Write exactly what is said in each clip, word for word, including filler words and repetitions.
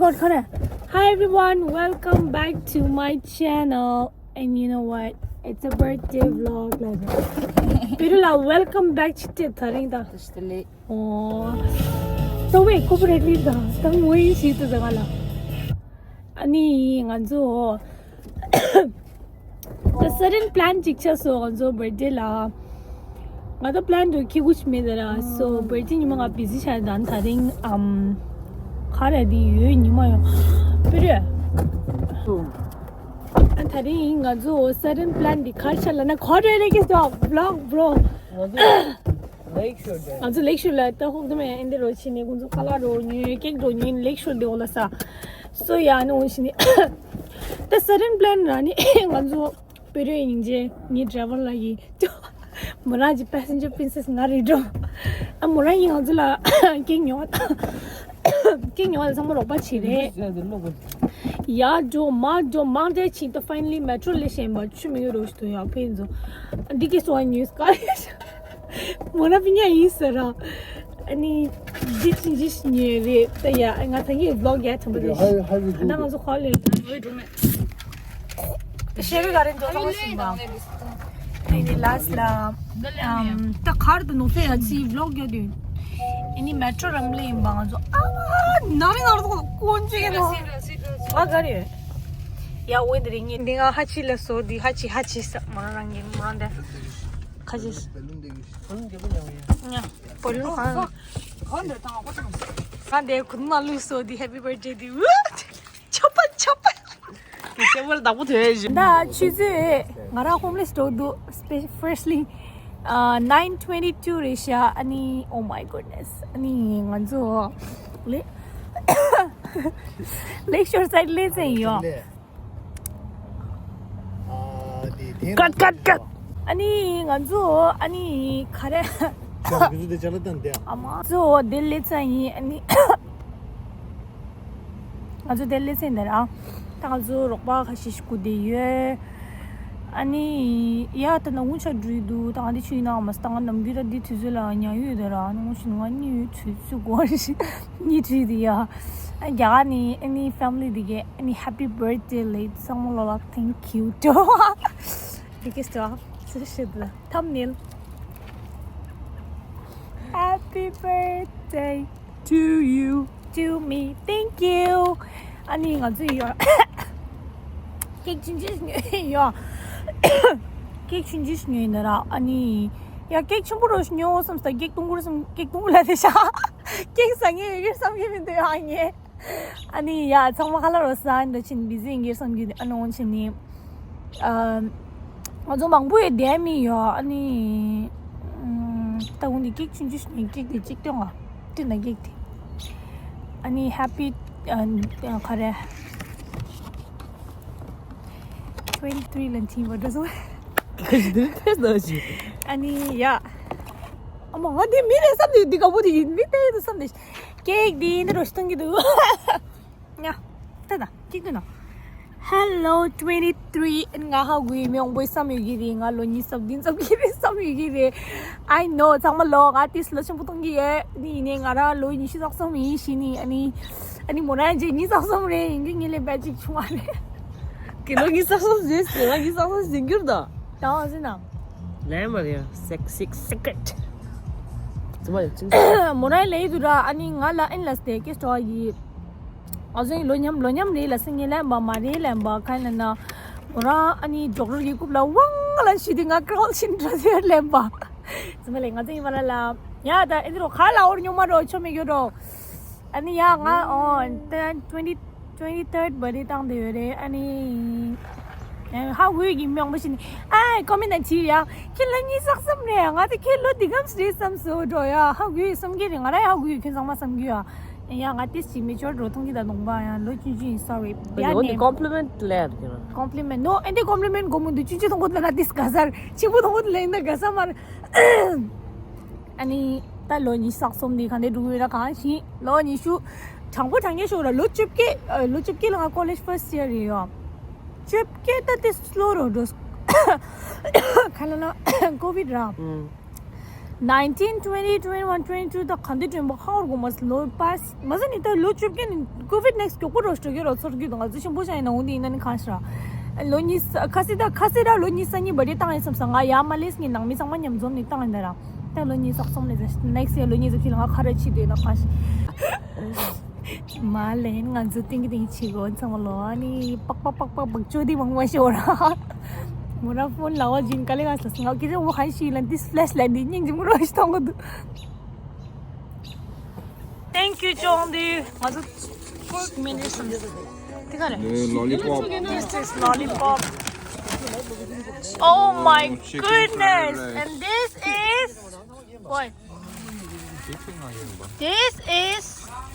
Hi everyone, welcome back to my channel. And you know what? It's a birthday vlog. ལ་བེ་རུ་ལ་welcome back ཅིག་སྟེར་ད་རིང་ད། ད་ལེ། ཨོ། ད་ཝེ་ཀོ་པ་རེ་ཊི་ལི་ད་ད་ངོ་ཡིན་ཞིག་ཏུ་ཟ་ག་ལ། ཨ་ནི་ང་ཚོ་ད་sudden plan ཅིག་ཆགས་སོང་ང་ཚོ་birthday ལ། ང་ད་plan དུ་ཁྱི་གུ་ཅི་མེད་ད་ར། so birthday ཉི་མ་ང་busy ཆགས་ད་ད་རིང་ཨམ་ཁ་ར་དེ་ཡོད་ཉི་མ་ཡོད་པི་རེ། ཨ་ད་རིང་ང་ཚོ་sudden plan འདི་ག་རེ་ཆགས་ལ་ན་ག་རེ་རེ་གི་སོ་vlog bro། ང་ཚོ་ལེག་ཤོར་དེ། ང་ཚོ་ལེག་ཤོར་ལ་ད་ཧོག་དུ་མེ་ཨེ་འདི་རོ་ཆི་ནི་ཁོང་ཚོ་ཁ་ལག་རོ་ཉོས་ཀེག་རོ་ཉོས་ལེག་ཤོར་དེ་འོ་ལ་ས། སོ་ཡ་ནི་འོ་ཆི་ནི་ད་sudden plan ར་ནི་ང་ཚོ་པི་རེ་ཡིན་རྗེས་ངའི་driver ལ་ཡིན། མོ་རང་གི་passenger princess ང་རེད་འགྲོ། ཨ་མོ་རང་ཡིན་ང་ཚོ་ལ་ཀེག་ཉོ་ཀེག་ཉོ་བ་ཚང་མ་རོགས་པ་བྱེད་རེད། ཡ་འགྲོ་མ་འགྲོ་མང་འདྲ་ཕྱིན་ཏོ། finally metro ལས་ཞེན་པ་ཆུ་མི་ཡོད་རོ་ཞིག་ཏོ་ཡག་ཕན་ཚོ། འདི་གས་སོ་ཉུས་ཀ་མོ་ར་པི་ཉ་ཡིན་ཟེར་ར། ཨ་ནི་ཇི་ཆིན་ཇི་ཉོས་རེད་ད་ཡ། ང་ཚང་གི་vlog ཡ་ཐམ་པ་རེད། ད་ང་ཚོ་ཁོ་ལས་ད་ཤེས་རིག་ག་རེ་འགྲོ་ཐང་ཞིག་ན། ཨ་ནི་last ལ་ཨམ་ད་གར་དུ་ནོ་ཕེ་ཡ་ཚི་vlog ཡོད་དུས། ཨ་ནི་metro རམ་ལེ་ཡིན་པ་ང་ཚོ་ཨ་ནང་རི་ནང་རི་དཀོན་ཅིག་ནོ། ང་ག་རེ་ཡོད། ཡ་འོ་འདི་རེད་ངས་འདི་ང་ཧ་ཅི་ལ་སོ་འདི་ཧ་ཅི་ཧ་ཅི་ས་མོ་རང་རང་གི་མོ་རང་འདི་ཁ་ཅི་ས། ཉ་བོ་ལུ་ཧང་། ང་འདི་ཁུ་མ་ལུས་སོ་འདི་happy birthday འདི་འུ། ཆོ་པ་ཆོ་པ། ཁྱེད་བར་བདག་པོ་ཐོན་ཞིག་ད་ཆུ་ཚོད་ང་རང་homeless འགྲོ་འདུག་སྤེ- freshly uh, nine twenty two རེད་ཤག་ཨ་ནི་oh my goodness ཨ་ནི་ང་ཚོ་ལེ- Lakeshore side ལེ་ཚན་ཡོད། ཀད་ཀད་ཀད། ཨ་ནི་ང་ཚོ་ཨ་ནི་ག་རེ། ཨ་མ་ཚོ་དེ་ལེ་ཚན་ཡིན་ཨ་ནི། ང་ཚོ་དེ་ལེ་ཚན་དེ་ར། ད་ང་ཚོ་རོགས་པ་ཁ་ཤས་ཤིག་སྐུ་དེ་ཡོད། ཨ་ནི་ཡ་ད་ནང་ངུ་ཆ་འགྲུལ་འདུག་ད་ང་འདི་ཆུ་ཡིན་ནའང་མ་ད་ང་ནམ་རྒྱུན་ད་འདི་དུས་ཚོད་ལ་ཉལ་ཡོད་དེ་ར་ནང་ངུ་ཆུ་ནང་ང་གཉིད་ཡོད་དུས་ཚོད་གོ་རེ་ཞིག་གཉིད་ཁྲིད་དེ་ཡ། ཨ་རྒྱ་གར་ནི་ཨ་ནི་family དེ་གས་ཨ་ནི་happy birthday ལེ་ཚང་མ་ལོ་ལ་thank you འགྲོ། དེ་གས་ཤོ་ཚུལ་ཤེས་དུ་thumbnail Happy birthday to you to me thank you ཨ་ནི་ང་ཚོ་ཡོ་ཀེག་ཆུང་ཆུང་ཉོས་ཡོ། ཀེག་ཆུང་ཆུང་ཉོས་ཡིན་ན་ར་ཨ་ནི་ཡ་ཀེག་ཆེན་པོ་རོ་ཉོ་བསམ་ས་ཀེག་དུང་དཀར་བསམ་ཀེག་དུང་དཀར་ལ་དེ་ཤ་ཀེག་ཟ་ངེས་ཡོད་ཀྱི་བསམ་གྱི་མི་འདུག་ཨ་ངས། ཨ་ནི་ཡ་ཚང་མ་ཁ་ལག་རོ་ཟ་འདི་ཕྱིན་busy ཡིན་གྱི་བསམ་རྒྱུ་ཨ་ནི་འོང་ཕྱིན་ནི། ཨ་ང་ཚོ་མང་པོ་ཡོད་བསྡད་མི་ཡོད་ཨ་ནི། ཨམ་ད་འོང་འདི་ཀེག་ཆུང་ཆུང་ཞིག་ནས་ཀེག་དེ་གཅིག་སྟོན་ང་། སྟོན་ན་ཀེག་དེ། ཨ་ནི་happy ཨ་ག་རེ། twenty three ལ་འཐིམ་པ་འགྲོ་སོང་། ཁ་ཞིག་དེ་ཕེབས་ན་ཞིག་ཨ་ནི་ཡ། ཨ་མ་ང་དེ་མི་རེད་བསམ་དུས་འདི་དགའ་པོ་དེ་ཡིན་མི་དེ་དུ་བསམ་ནས། ཀེག་འདི་འདི་རོ་ཞིག་གཏོང་གི་འདུག་ཉ། ད་ད་ཅིག་ཏུ་ན། Hello twenty three ང་ཧ་གོ་ཡི་མི་འོང་པོའི་བསམ་ཡོད་ཀྱི་རེད། ང་ལོ་ཉི་ཤུ་རྩ་བདུན་ཙམ་གྱི་རེད་བསམ་ཡོད་ཀྱི་རེད། I know ཚང་མ་ལོ་ང་ཏིས་ལོ་ཆེན་པོ་གཏོང་གི་ཡོད། འདི་ཡིན་ནའི་ང་རང་ལོ་ཉི་ཤུ་རྩ་གསུམ་ཡིན་ཞེས་ནི་ཨ་ནི། ཨ་ནི་མོ་རང་རྗེས་ཉི་ཤུ་རྩ་གསུམ་རེད་ཡིན་གྱི་ངས་ལས་བད་ཅིག་ཆུང་བ་རེད། ཁྱེད་ལོ་ཉི་ཤུ་རྩ་གསུམ་ཟིན་ཟིན་ང་ཉི་ཤུ་རྩ་གསུམ་ཟིན་གྱུར་ད། ད་ཟིན་ན། ལན་མ་རེད་sexy secret ཙི་མ་ཡོད་ཙི། མོ་རང་ལས་དུ་ར་ཨ་ནི་ང་ལ་ཨིན་ལ་སྟེ་ཀེ་སྟོ་ཡི། ང་ཚོ་ཡི་ལོ་མཉམ་ལོ་མཉམ་རེད་ལ་སེང་གེ་ལན་པ་མ་རེད་ལན་པ་ཁ་ན་ན། མོ་རང་ཨ་ནི་ཇོག་རོ་གི་རྐུབ་ལ་ཝང་ལ་ཞུ་དུས་ང་ཀྲོལ་ཕྱིན་འགྲོ་ཟེར་ལན་པ། ཙི་མ་ལས་ང་ཚོ་ཡི་མ་ལ་ལ། ཡ་ད་ཨེ་འདི་རོ་ཁ་ལ་འོར་ཉོ་མ་རོ་ཆོ་མི་གྱོ་རོ། ཨ་ནི་ཡ་ང་ཨོ་ད་twenty twenty third birthday བཏང་དེ་ཡོད་རེད་ཨ་ནི། ཧ་གོ་གི་མི་མང་པོ་ཞིག་ནི་ཨ་ཀོ་མེན་ན་བྲིས་ཡ། ཁྱེད་ལ་ཉི་ཤུ་རྩ་གསུམ་རེད་ང་ཚོ་ཁྱེད་ལོ་འདི་གམ་རེད་བསམ་སོ་འགྲོ་ཡ་ཧ་གོ་གི་བསམ་གི་རེད་ང་ར་ཡ་ཧ་གོ་གི་ཁྱོད་ཚང་མ་བསམ་གི་ཡ། ཡ་ང་ཏིས་ཅི་མི་ཆོར་འགྲོ་ཐུང་གི་ད་གདོང་པ་ཡ་ལོ་ཆུང་ཆུང་ཡིན་sorry ཡ་ནེ་compliment ལེར་ཀྱི་ར། Compliment no ཨེ་འདི་compliment གོ་མི་འདུག་ཆུང་ཆུང་ཐུང་གོ་ད་ན་ཏིས་ག་སར་ཆེན་པོ་ཐུང་གོ་ད་ལེན་ད་ག་ས་མར། ཨ་ནི་ད་ལོ་ཉི་ཤུ་རྩ་གསུམ་ནི་ག་འདྲ་འགྲོ་གི་ར་གང་ཞིག་ལོ་ཉི་ཤུ། དྲང་པོ་དྲང་གནས་ཤོད་ར་ལོ་བཅོ་བརྒྱད་ཨ་ལོ་བཅོ་བརྒྱད་ལ་ང་college first year རེད་ཡོ། བཅོ་བརྒྱད་ད་དེ་སློ་རོ་འགྲོ། ག་ལ་ན་covid ར། ཨུམ། nineteen, twenty, twenty-one, twenty-two ད་ག་འདི་དྲན་པ་ཧ་གོ་མ་སོང་། ལོ་པ་སི་མ་ཟད་ནི་ད་ལོ་བཅུ་བརྒྱད་ནི་ཀོ་ཝིད་ནེག་སི་མགྱོགས་པོ་རོ་སྤྲོད་ཀྱི་རོ། ཚོར་རྒྱུ་དང་ང་ཚོ་ཆེན་པོ་ཆགས་ཡིན་ན་འོང་དེ་ཡིན་ན་ནི་གང་ཤེས་ར། ལོ་གཉིས་ས་ཁ་སི་ད་ཁ་སི་ར་ལོ་གཉིས་ས་གཉིས་བར་ཌེ་བཏང་ཡིན་བསམ་ས། ང་ཡ་མ་ལེས་ནི་ནང་མི་ཚང་མ་མཉམ་འཛོམས་ནི་བཏང་ཡིན་ད་ར། ད་ལོ་གཉིས་ས་གསུམ་ནི་ནེག་སི་ཡར་ལོ་གཉིས་ས་ཕྱི་ལ་ང་ཁ་ར་ཕྱི་དུས་ན་གང་ཤེས། མ་ལེན་ང་ཚོ་ཏིང་གི་ཏིང་ཆི་གོ་ཚང་མ་ལོ་ཨ་ནི་པག་པག་པག་པག་པག་ཅོ་དི་མང་མ་ཤོར་ར། མོ་ར་ཕོན་ལ་བ་ཇིན་ག་ལེ་ག་ས་སང་ང་ཀི་ཅོ་བོ་ཧན་ཤི་ལན་ཏིས་ཕླེཤ་ལན་དི་ཉིང་ཇིམ་རོ་ཤི་ཏང་གོ་དུ། Thank you ཅོང་དི། ང་ཚོ་four minutes དི་ག་རེ། Lollipop. This is lollipop. Oh my goodness. And this is what? This is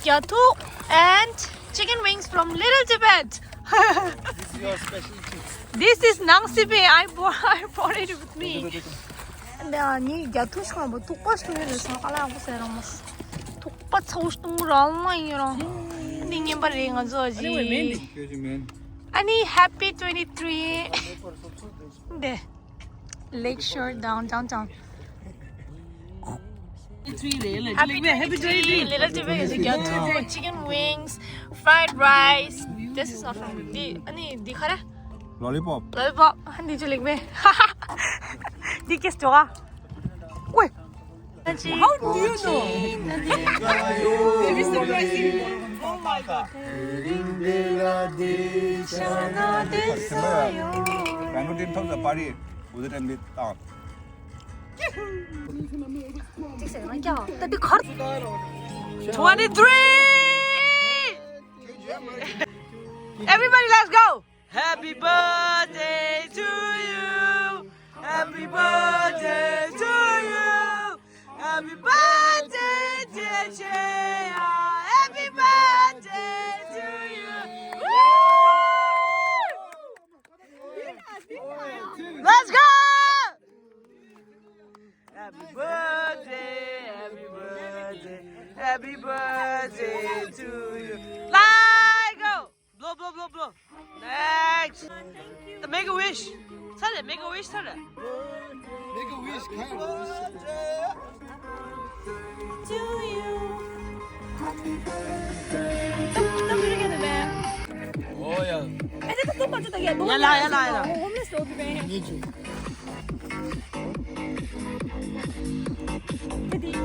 gyatuk and chicken wings from Little Tibet. This is your specialty. This is nang sibe. I bought, I brought it with me. And uh, ni gyatuk shang bo tuk pa shtu le sa kala ko se ram mas. Tuk pa chau shtu ra ma yi ra. Ni ngi ba re nga zo ji. Ani happy twenty-three. De. Lakeshore down, downtown. Happy twenty-three, Little Tibet is gyatuk, chicken wings, fried rice. This is all from the, ani, di khara? Lollipop. Lollipop. Ani, chalik me. Di kes toga? Wait. How do you know? Very surprising. Oh my God. Rangoon team top the party. With the time with, uh, Twenty-three! Everybody, let's go! Happy birthday to you. Happy birthday to you. Happy birthday, dear Jaya. Happy birthday to you. Woo! Let's go! Happy birthday, happy birthday, happy birthday to you. Let go! Blow, blow, blow, blow. Next. Make a wish. Sorry, make a wish, sorry. Make a wish, kind of wish. To you. Don't, don't do it again, man. Oh, yeah. Yalla, yalla, yalla. Homeless.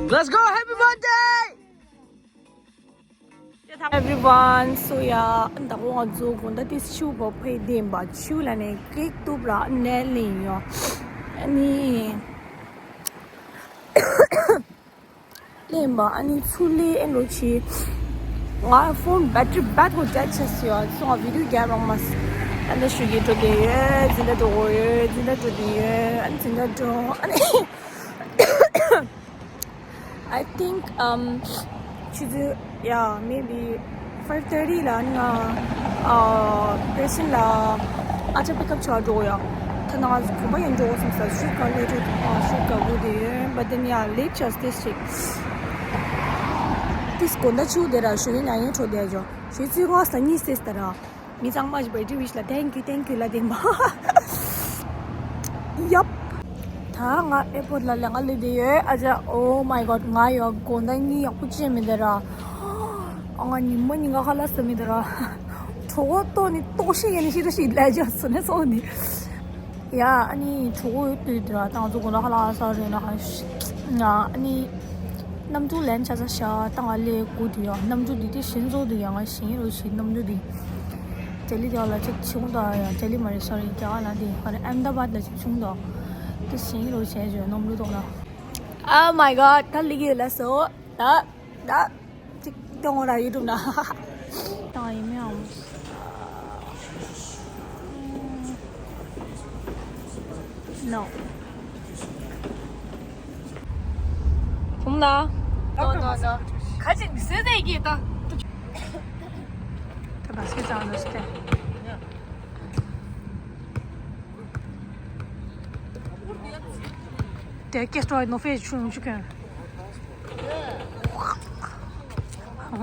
Let's go, happy birthday! Everyone, so yeah, ད་ང་ཚོ་དགོང་དག་དེ་ཆུ་བོ་ཕེ་དེན་པ་ཆུ་ལ་ནས་ཀེག་ཏུབ་ར་ནས་ལིན་ཡོ། ཨ་ནི་ལེན་པ་ཨ་ནི་ཚུར་ལེན་ཨེ་འགྲོ་ཆི། ང་ཕོན་བེ་ཊི་རི་བེད་ཧོ་ཌེད་ཆེ་སི་ཡོ། སོང་ང་བི་ཌིའོ་རྒྱབ་རོགས་མ་སི། ཨ་ནི་ཞུ་གི་འགྲོ་གི་ཡོད། འཛིན་གྲྭ་འགྲོ་གི་ཡོད། འཛིན་གྲྭ་འགྲོ་གི་ཡོད། ཨ་ནི་འཛིན་གྲྭ་འགྲོ་ཨ་ནི། I think, um, ཆུ་ཚོད། Yeah, maybe five thirty ལ་ང་ཨ་པེ་ཤན་ལ་ཨ་ཅག་པིག་ཨབ་བྱ་འགྲོ་ཡ། ཐ་ན་ང་གོམ་པ་ཡང་འགྲོ་སོང་ས་ཤུགས་ག་ལེ་ཏྲེ་ཨ་ཤུགས་ག་གོ་དེ་ཡོད། But then, yeah, late just this shit. This དགོང་དག་ཆུ་དེ་ར་ཞུ་ཡིན་ན་ཡང་འཕྲོ་དེ་ཡོད། ཞུ་ཚུལ་ང་ས་གཉིས་སེ་ས་ར། མི་ཚང་མ་ཞིག་བེ་ཊི་རི་ཝིཤ་ལ་thank you, thank you ལ་དེ་མ། Yup. ད་ང་ཨེར་པོར་ཊི་ལ་ལས་ང་ལས་དེ་ཡོད། ཨ་ཅག oh my God ང་ཡོད་དགོང་དག་གཉིད་ཡག་པོ་ཅི་མི་འདུག་ར། ཨ་ང་ཉི་མ་ཉིན་ག་ཁ་ལག་ཟ་མི་འདུག་ར། གྲོད་ཁོག་ལྟོགས་ནི་ལྟོགས་ཤི་ཡ་ནི་ཤི་ར་ཤི་ལས་ཅག་སོ་ནས་སོང་ནི། ཡ་ཨ་ནི་གྲོད་ཁོག་ཡོད་དུས་དེ་ར་ད་ང་ཚོ་དགོང་དག་ཁ་ལག་ཟ་རེད་ན་ཨ་ཤི། ང་ཨ་ནི་གནམ་གྲུ་ལན་ཆ་ཚ་ཤ་ད་ང་ལས་དགུ་དུ་ཡ་གནམ་གྲུ་དེ་དེ་ཤིན་ཙོ་དུ་ཡ་ང་ཤིང་རོ་ཤི་གནམ་གྲུ་དེ། ཇ་ལི་དེ་བ་ལ་ཅིག་ཆུང་དང་ཡང་ཇ་ལི་མ་རེད་སོ་རི་རྒྱ་གར་ལ་དེ་ཧ་རེ་ཨམ་ད་བཱད་ལ་ཅིག་ཆུང་དང་དེ་ཤིང་རོ་བྱས་བྱོས་གནམ་གྲུ་ཐོག་ལ། Oh my God ད་ལི་གི་ལ་སོ་ད་ད་ཅིག་ཏོང་ར་ཡུ་ཊུབ་ན། ད་ཡིན་མིན་ཨམ། No. ཁུམ་ན། No, no, no. ཁ་ཅིག་ཟེར་ཏེ་ཡི་གེ་ད། ད་བ་སྐད་ཙང་ལོ་སྟེ། དེ་ཀེ་སྟོ་ནོ་ཧྥེ་ཆུང་ཆུང་གན།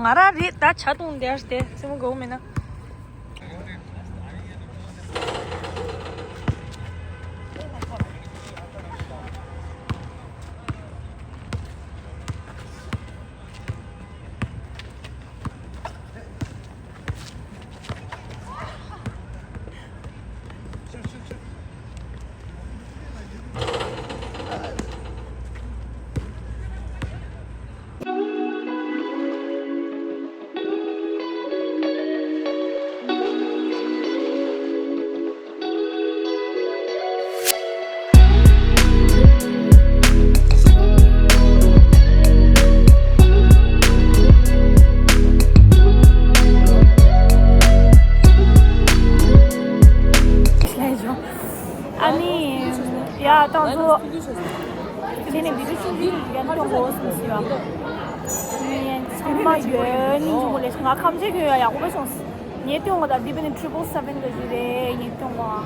ང་ར་རེད་ད་ཆ་ཏུང་དེར་སྟེ་སེ་མོ་གོ་མེད་ན། ཨ་ནི་ཡ་ཏང་ཙུ་དེ་ནས་བི་ཌིའོ་ཆུང་ཆུང་ཞིག་ཡང་སྟོན་དགོས་བསམ་སོང་ཡ། ཨ་ནི་ཚང་མ་ཡོད་ནི་འཇུ་མོ་ལས་ང་ཁམས་ཆེ་གི་ཡོད་ཡག་པོ་བྱུང་སོང་། ངས་སྟོན་དགོས་ད་འདི་བས་ནི་ཊི་རི་པལ་སེ་ཝེན་གི་ཞིག་རེད། ངས་སྟོན་དགོས།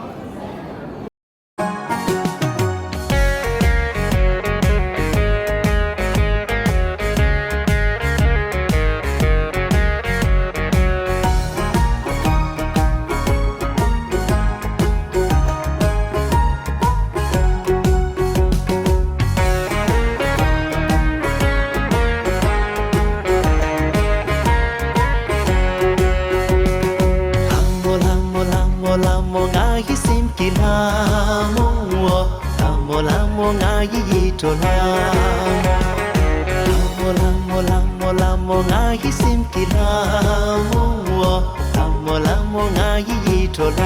ལྷ་མོ་ལྷ་མོ་ལྷ་མོ་ང་ཡི་སེམས་ཀྱི་ལྷ་མོ། ལྷ་མོ་ལྷ་མོ་ང་ཡི་ཡིད་འཕྲོག་ལྷ་མོ། ལྷ་མོ་ལྷ་མོ་ལྷ་མོ་ལྷ་མོ་ང་ཡི་སེམས་ཀྱི་ལྷ་མོ། ལྷ་མོ་ལྷ་མོ་ང་ཡི་ཡིད་འཕྲོག་ལྷ་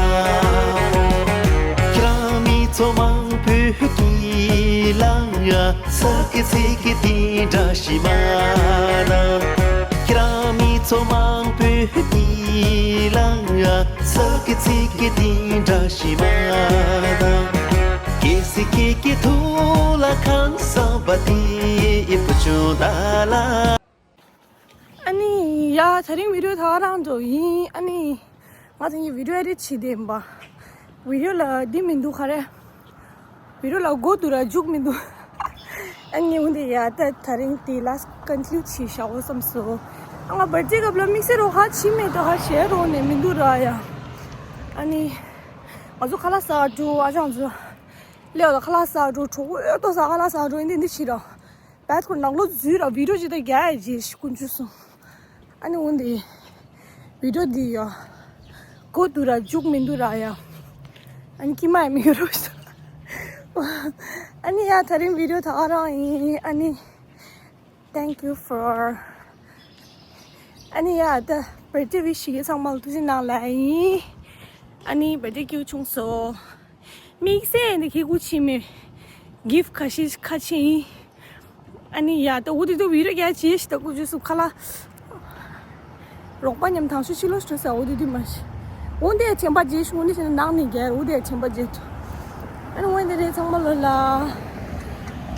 མོ། ཁྱེད་རང་མི་ཚོ་མང་པོས་ཀྱི་ལ་ཡ་ས་ཀི་ཚི་ཀི་དེ་འདྲ་ཞིག་མ་ན། ཁྱེད་རང་མི་ཚོ་མང་པོས་ཀྱི་ལ་ཡ་ས་ཀི་ཚི་ཀི་དེ་འདྲ་ཞིག་མ་ན། ཀི་སི་ཀི་ཀི་ཐུ་ལ་ཁང་སམ་པ་དེ་ཨི་པུ་ཅུང་ད་ལ། ཨ་ནི་ཡ་དེ་རིང་བི་ཌིའོ་ད་རང་འགྲོ་ཡིན། ཨ་ནི་ང་དེ་ཡི་བི་ཌིའོ་ཨེ་ཌིཊ་བྱེད་དེ་ཡིན་པ། བི་ཌིའོ་ལ་འདི་མི་འདུག་ག་རེ། བི་ཌིའོ་ལ་མགོ་འདུག་ར་མཇུག་མི་འདུག་ཨ་ནི་འོན་ཏེ་ཡ་ད་དེ་རིང་དེ་ལ་ཀོན་ཀུ་ལུཌ་བྱེད་བཞག་འོ་བསམ་སོང་། ཨ་ང་བར་ཐི་ཌེ་སྐབས་ལ་དམིགས་བསལ་རོགས་ཧ་ཆི་མེད་དོ་ཧ་ཞེ་རོགས་ནས་མི་འདུག་ར་ཡ། ཨ་ནི་ང་ཚོ་ཁ་ལག་ཟ་འགྲོ། ཨ་ཅང་ཚོ་ལེའོ་ལ་ཁ་ལག་ཟ་འགྲོ། གྲོགས་པོ་ཨོ་ཏོ་ཟ་ཁ་ལག་ཟ་འགྲོ་ཡིན་དེ་འདི་བྱེད་ར། བད་ཁོ་ནང་ལོ་འཛུལ་ར་བི་ཌིའོ་ཅི་ད་རྒྱ་ཡ་རྗེས་ཤིག་ཀུན་ཆུ་སོང་། ཨ་ནི་འོན་ཏེ་བི་ཌིའོ་འདི་ཡ་མགོ་འདུག་ར་མཇུག་མི་འདུག་ར་ཡ། ཨ་ནི་ཀྱི་མ་ཡ་མི་ཡོད་རོ་ཤི། ཨ་ནི་ཡ་དེ་རིང་བི་ཌིའོ་ད་ཨ་རང་ཡིན། ཨ་ནི་thank you for ཨ་ནི་ཡ་ད་བར་ཐི་ཌེ་ཝིཤ་ཞིག་ཚང་མ་ལ་ཐུགས་རྗེ་གནང་ལ་ཡིན། ཨ་ནི་བར་ཐི་ཌེ་སྐྱིད་པོ་བྱུང་སོང་། དམིགས་བསལ་འདི་ཁེ་གུ་ཆི་མེད། གིཕ་ཁ་ཤས་ཁ་ཆེ་ཡིན། ཨ་ནི་ཡ་ད་འོ་དེ་དུ་བི་ཌིའོ་རྒྱ་ཆེ་ཞིག་ད་ཀུ་ཅུ་སུ་ཁ་ལ། རོགས་པ་མཉམ་ཐང་ཤུ་ཕྱི་ལོ་ཤུ་ས་འོ་དེ་དུ་མ་ཤི། འོ་དེ་ཆེན་པ་རྗེས་ཤུ་འོ་དེ་ཆེན་ནང་ནས་རྒྱལ་འོ་དེ་ཆེན་པ་རྗེས་ཐུ། ཨ་ནི་འོ་དེ་རེད་ཚང་མ་ལོ་ལ།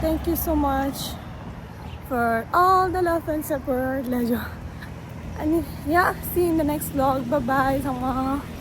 Thank you so much for all the love and support. ལ་ཇོ། ཨ་ནི་ཡ་see you in the next vlog. Bye bye ཚང་མ།